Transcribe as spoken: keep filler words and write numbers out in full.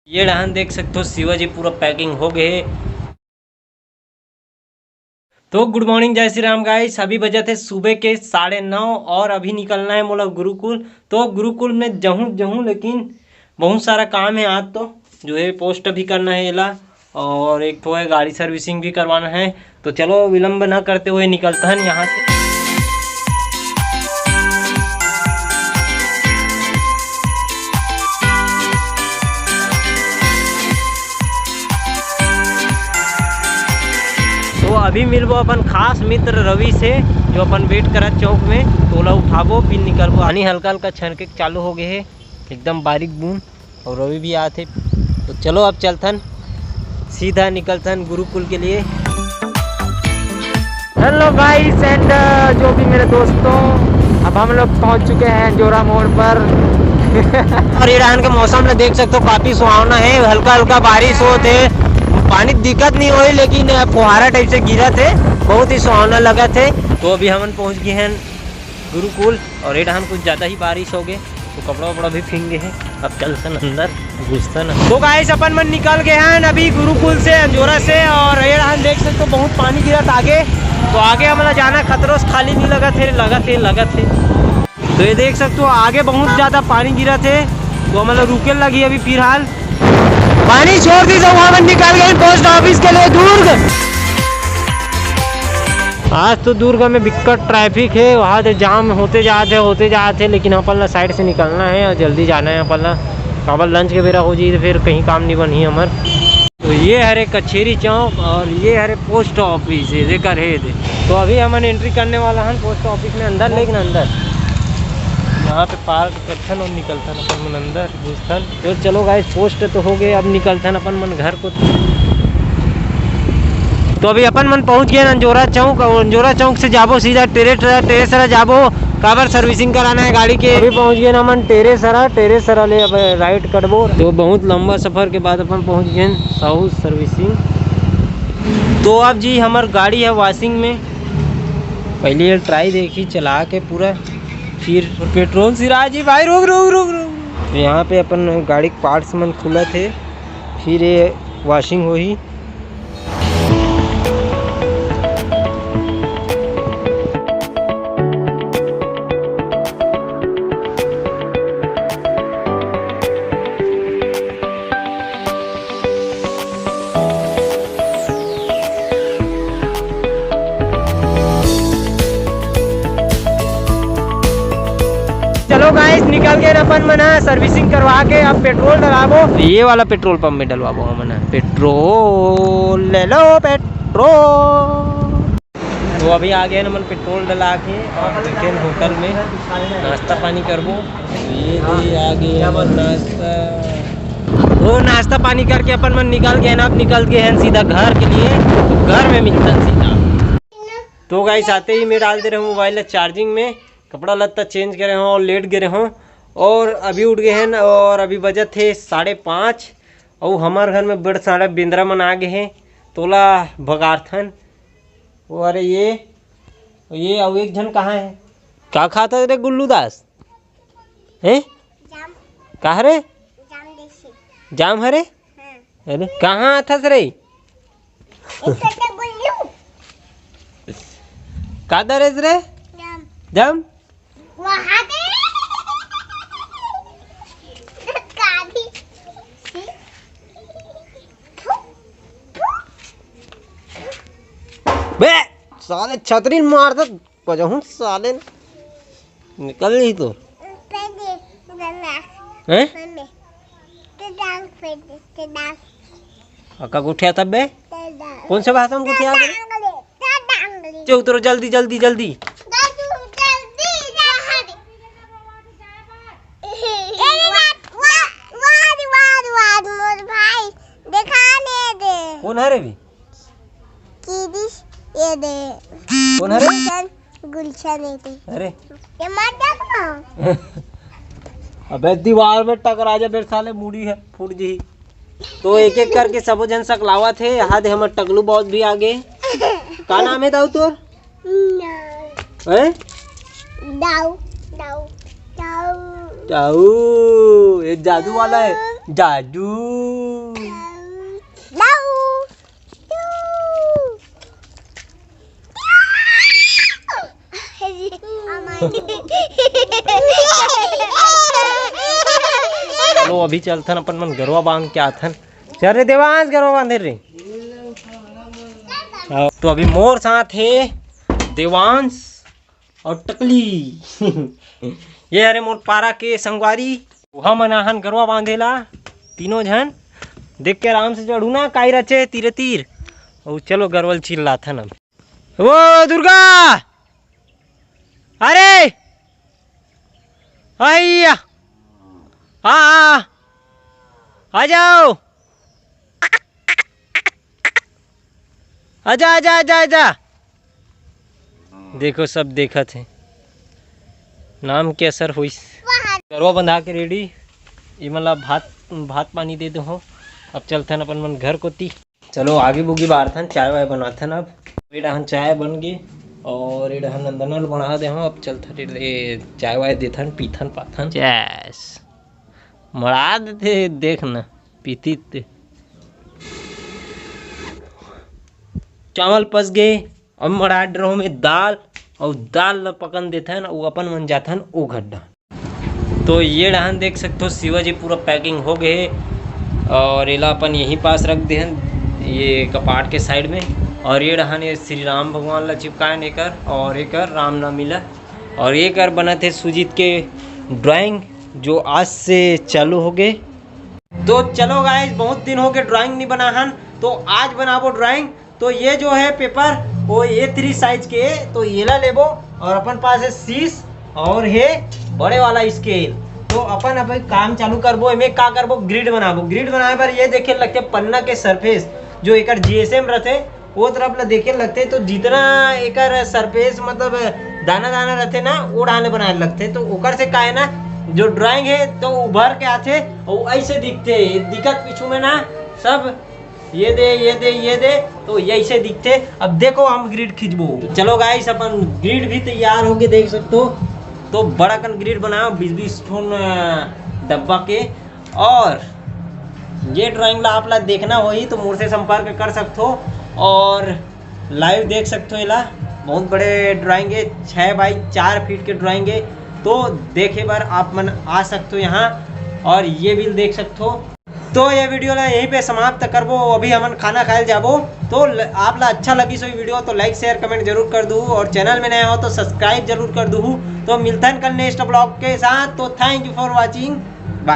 ये डहान देख सकते हो, शिवाजी पूरा पैकिंग हो गए हे। तो गुड मॉर्निंग, जय श्री राम गाइस। अभी बजत हे सुबह के साढ़े नौ और अभी निकलना है मोला गुरुकुल। तो गुरुकुल में जहूँ जहूँ, लेकिन बहुत सारा काम है आज तो, जो है पोस्ट भी करना है एला, और एक ठो है गाड़ी सर्विसिंग भी करवाना है। तो चलो विलंब ना करते हुए निकलता है यहाँ से। तो अभी मिलबो अपन खास मित्र रवि से, जो अपन वेट करत चौक में। तोला उठाबो, फिर निकलबो। पानी हल्का हल्का छनके चालू हो गए हे, एकदम बारीक बूंद, और रवि भी आत हे। तो चलो अब चलथन, सीधा निकलथन गुरुकुल के लिए। हेलो गाइस एंड जो भी मेरे दोस्तों, अब हम लोग पहुंच चुके हैं अंजोरा मोड़ पर। और ये डहान के मौसम में देख सकते हो, काफी सुहावना है, हल्का हल्का बारिश होत है, पानी दिक्कत नहीं होई, लेकिन फुहारा टाइप से गिरत है, बहुत ही सुहावना लगत है। तो अभी हमन पहुंच गए हैं गुरुकुल, और ये डहान कुछ ज्यादा ही बारिश हो गए, तो कपड़ा वपड़ा भी भींग गए हैं। अब चलथन अंदर, घुसथन। तो गाइस, अपन मन निकल गए हैं अभी गुरुकुल से, अंजोरा से, और ये डहान देख सकते हो, बहुत पानी गिरत आगे। तो आगे हमला जाना खतरो से खाली नहीं लगत है, लगत है, लगत है। तो ये देख सकते हो, आगे बहुत ज्यादा पानी गिरत है, तो हमला रुके लगी अभी फिलहाल। पानी छोड़ दी तो हमन निकल गए पोस्ट ऑफिस के लिए दुर्ग। आज तो दुर्ग में बिक्कट ट्रैफिक है, वहाँ से जाम होते जाते, होते जाते, लेकिन अपन ला साइड से निकलना है और जल्दी जाना है अपन ला। काबर लंच के बेरा हो जाई तो फिर कहीं काम नहीं बनही हमर। तो ये हरे कचेरी चौक और ये हरे पोस्ट ऑफिस, ये जेकर हे दे। तो अभी हमन एंट्री करने वाला हन पोस्ट ऑफिस में अंदर, लेकिन अंदर यहाँ पे पार्क करथन और निकलथन अपन मन अंदर घुसथन। तो चलो गाइस, पोस्ट तो हो गए, अब निकलथन अपन मन घर को। तो अभी अपन मन पहुंच गए अंजोरा चौक, और अंजोरा चौक से जाबो सीधा टेरेसरा, टेरेसरा जाबो, काबर सर्विसिंग कराना है गाड़ी के। अभी पहुंच गए हमन टेरेसरा, टेरेसरा ले अब राइट कटबो। तो बहुत लंबा सफर के बाद अपन पहुंच गए साउथ सर्विसिंग। तो अब जी हमर गाड़ी है वॉशिंग में, पहले ये ट्राई देखी चला के पूरा, फिर पेट्रोल सिरा जी भाई, रुक, रुक, रुक, रुक। तो यहाँ पे अपन गाड़ी के पार्ट्स मन खुलत हे, फिर ये वॉशिंग होही। चलो गाइस, निकल गए अपन मन ह सर्विसिंग करवा के, अब पेट्रोल डलाबो। ये वाला पेट्रोल पंप में डलवाबो हमन ह पेट्रोल। ले लो पेट्रोल। तो अभी आ गए हमन पेट्रोल डला के और बैठे हैं होटल में नाश्ता पानी करबो। ये भी आ गए हमन नाश्ता। वो नाश्ता पानी करके अपन मन निकल गए हैं, अब निकल गए हैं सीधा घर के लिए। तो घर में मिलता सीधा। तो गाइस, आते ही मैं डाल दे रहा हूँ मोबाइल ला चार्जिंग में, कपड़ा लत्ता चेंज करे हूँ और लेट गए हूँ। और अभी उठ गए हैं और अभी बजत हे साढ़े पाँच। और हमारे घर में बड़ सारा बेंदरा मन आ गए हैं, तोला भगारथन। वो अरे ये, ये अउ एक झन कहाँ है? का खाता रे गुल्लू दास? हैं? जाम। का हरे? जाम देसी। जाम हरे? हाँ। अरे, कहाँ आथस रे? एक कट्टा गुल्लू। का दरेस रे? जाम। जाम? वहाँ दे। काली। बे, साले छतरी मार दे। बजहूँ साले न। निकल नहीं तो। हैं? अका गुठिया तब बे? कौन से भाषा में गुठिया बे? चल उतरो जल्दी, जल्दी, जल्दी। कौन है रे भी? किरिस, ये दे। कौन हरे? गुलशन, गुलशन ये दे। अरे। ये मत देख ना। अबे दीवार में टकरा जा, मेरे साले मुड़ी है, फूट जी। तो एक एक करके सबो झन सकलावत हे। यहाँ दे हमर टकलू बॉस भी आ गए। का नाम है दाऊ तोर? ना। हैं? दाऊ, दाऊ, दाऊ। दाऊ, ये जादू वाला है। जादू। लाऊ। चलो, अभी चलथन, अपन मन गरवा बांध के आथन। चल रे देवांश, गरवा बांधे रे। हाँ, तो अभी मोर साथ हे देवांश और टकली। ये हरे मोर पारा के संगवारी। उहा मन आहन गरवा बांधेला, तीनों झन। देख के आराम से चढ़ू ना, काई रचे तीरे तीर। और चलो, गरवल चिल्लाथन अब। ओ दुर्गा, अरे, आइया, आ, आ, आ जाओ, आजा, आजा, आजा, आजा। देखो, सब देखत हे, नाम के असर होइस। गरवा बंधा के रेडी, इमन ला भात, भात पानी दे दो। अब चलथन अपन मन घर कोती। चलो, आगी बुगी बारथन, चाय वाय बनाथन। अब ए डहन चाय बन गे और ए डहन नंदनल बना दे हो। अब चलथन, ले चाय वाय देथन, पीथन पाथन। चैस मड़ा देथे, देख न, पीती ते। चावल पस गे, अब मड़ा डरो में दाल, और दाल ल पकन देथन, वो अपन मन जाथन ओ घर डहन। तो ये डहन देख सकते हो, शिवा जी पूरा पैकिंग हो गए हे। और एला अपन यहीं पास रख देहन, ये कपाट के साइड में। और ये डहन ये श्री राम भगवान ला चिपकायन एकर, और एकर रामनवमी ला। और एकर बनत हे सुजीत के ड्राइंग, जो आज से चालू हो गए। तो चलो गाइस, बहुत दिन हो गए ड्राइंग नहीं बना हन, तो आज बनाबो ड्राइंग। तो ये जो है पेपर, वो ए थ्री साइज के, तो येला लेबो। और अपन पास है शीश और है बड़े वाला स्केल। तो अपन अब काम चालू करबो। एमे का करबो, ग्रिड बनाबो। ग्रिड बनाए बर ये देखे लगथे पन्ना के सरफेस, जो एकर जीएसएम रहथे, वो तरफ ला देखे लगथे। तो जितना एकर सरफेस, मतलब दाना दाना रहथे ना, वो डाले बनाए लगथे। तो ओकर से का है ना, जो ड्राइंग है तो उभर के आथे और ऐसे दिखथे, दिखत पीछू में ना सब ये दे, ये दे, ये दे, तो ऐसे दिखथे। अब देखो, हम ग्रिड खींचबो। तो चलो गाइस, अपन ग्रिड भी तैयार होके देख सकते हो। तो बड़ा कन ग्रिड बनाओ, बीस बीस ठोन, अ, डब्बा के। और ये ड्राइंग ला आप ला देखना होही तो मोर से संपर्क कर सकते हो और लाइव देख सकते हो। एला बहुत बड़े ड्राइंग है, छः बाई चार फीट के ड्राइंग है। तो देखे बर आप मन आ सकते हो यहाँ और ये भी देख सकते हो। तो ये वीडियो ला यहीं पे समाप्त करबो। अभी हमन खाना खाए जाबो। तो ल-, आप ला अच्छा लगी सो वीडियो तो लाइक, शेयर, कमेंट जरूर कर दू और चैनल में नया हो तो सब्सक्राइब जरूर कर दू। तो मिलथन कल नेक्स्ट ब्लॉग के साथ। तो thank you for watching।